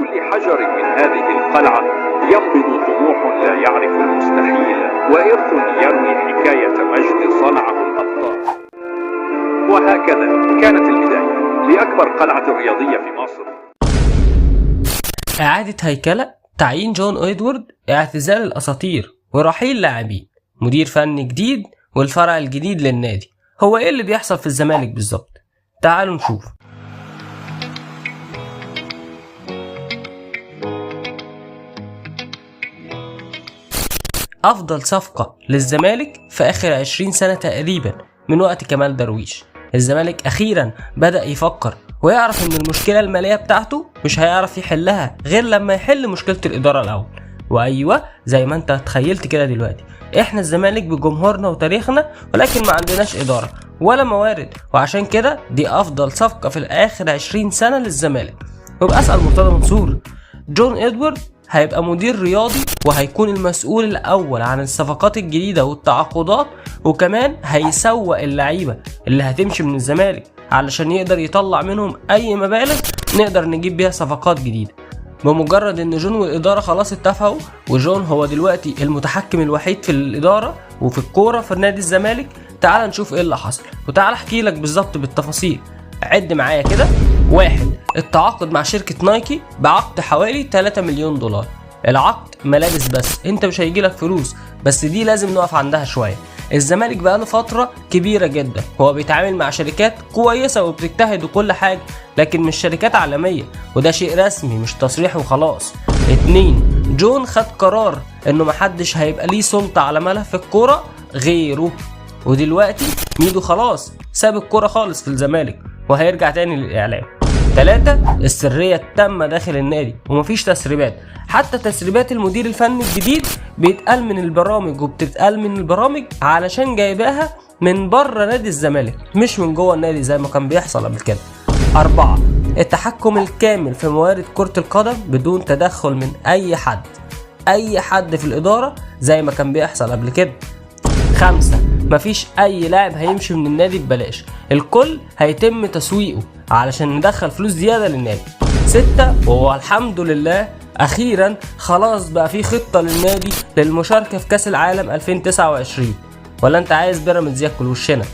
كل حجر من هذه القلعة ينبض طموح لا يعرف المستحيل، وإرث يروي حكاية مجد صنعه الأبطال. وهكذا كانت البداية لأكبر قلعة رياضية في مصر. إعادة هيكلة، تعيين جون إدوارد، اعتزال الأساطير ورحيل لاعبين، مدير فني جديد، والفرع الجديد للنادي. هو إيه اللي بيحصل في الزمالك بالظبط؟ تعالوا نشوف. أفضل صفقة للزمالك في آخر 20 سنة تقريبا من وقت كمال درويش. الزمالك أخيرا بدأ يفكر ويعرف إن المشكلة المالية بتاعته مش هيعرف يحلها غير لما يحل مشكلة الإدارة الأول. وأيوة زي ما أنت تخيلت كده دلوقتي، إحنا الزمالك بجمهورنا وتاريخنا، ولكن ما عندناش إدارة ولا موارد، وعشان كده دي أفضل صفقة في الآخر 20 سنة للزمالك. ويبقى أسأل مرتضى منصور، جون إدوارد هيبقى مدير رياضي وهيكون المسؤول الأول عن الصفقات الجديدة والتعاقدات، وكمان هيسوق اللعيبة اللي هتمشي من الزمالك علشان يقدر يطلع منهم أي مبالغ نقدر نجيب بيها صفقات جديدة. بمجرد ان جون والإدارة خلاص اتفقوا، وجون هو دلوقتي المتحكم الوحيد في الإدارة وفي الكورة في نادي الزمالك. تعال نشوف ايه اللي حصل، وتعال احكي لك بالظبط بالتفاصيل. عد معايا كده. 1، التعاقد مع شركة نايكي بعقد حوالي 3 مليون دولار. العقد ملابس بس، انت مش هيجيلك فلوس، بس دي لازم نقف عندها شوية. الزمالك بقاله فترة كبيرة جدا هو بيتعامل مع شركات كويسة وبتجتهد وكل حاجة، لكن مش شركات عالمية، وده شيء رسمي مش تصريح وخلاص. 2، جون خد قرار انه محدش هيبقى ليه سلطة على ملف الكورة غيره، ودلوقتي ميدو خلاص ساب الكورة خالص في الزمالك وهيرجع تاني للإعلام. 3، السرية التامة داخل النادي ومفيش تسريبات، حتى تسريبات المدير الفني الجديد بيتقال من البرامج وبتتقال من البرامج علشان جايباها من بره نادي الزمالك مش من جوه النادي زي ما كان بيحصل قبل كده. 4، التحكم الكامل في موارد كرة القدم بدون تدخل من أي حد، أي حد في الإدارة زي ما كان بيحصل قبل كده. 5، مفيش أي لاعب هيمشي من النادي ببلاش، الكل هيتم تسويقه علشان ندخل فلوس زيادة للنادي. 6، وهو الحمد لله أخيرا خلاص بقى في خطة للنادي للمشاركة في كأس العالم 2029، ولا أنت عايز بيراميدز ياكل وشنا؟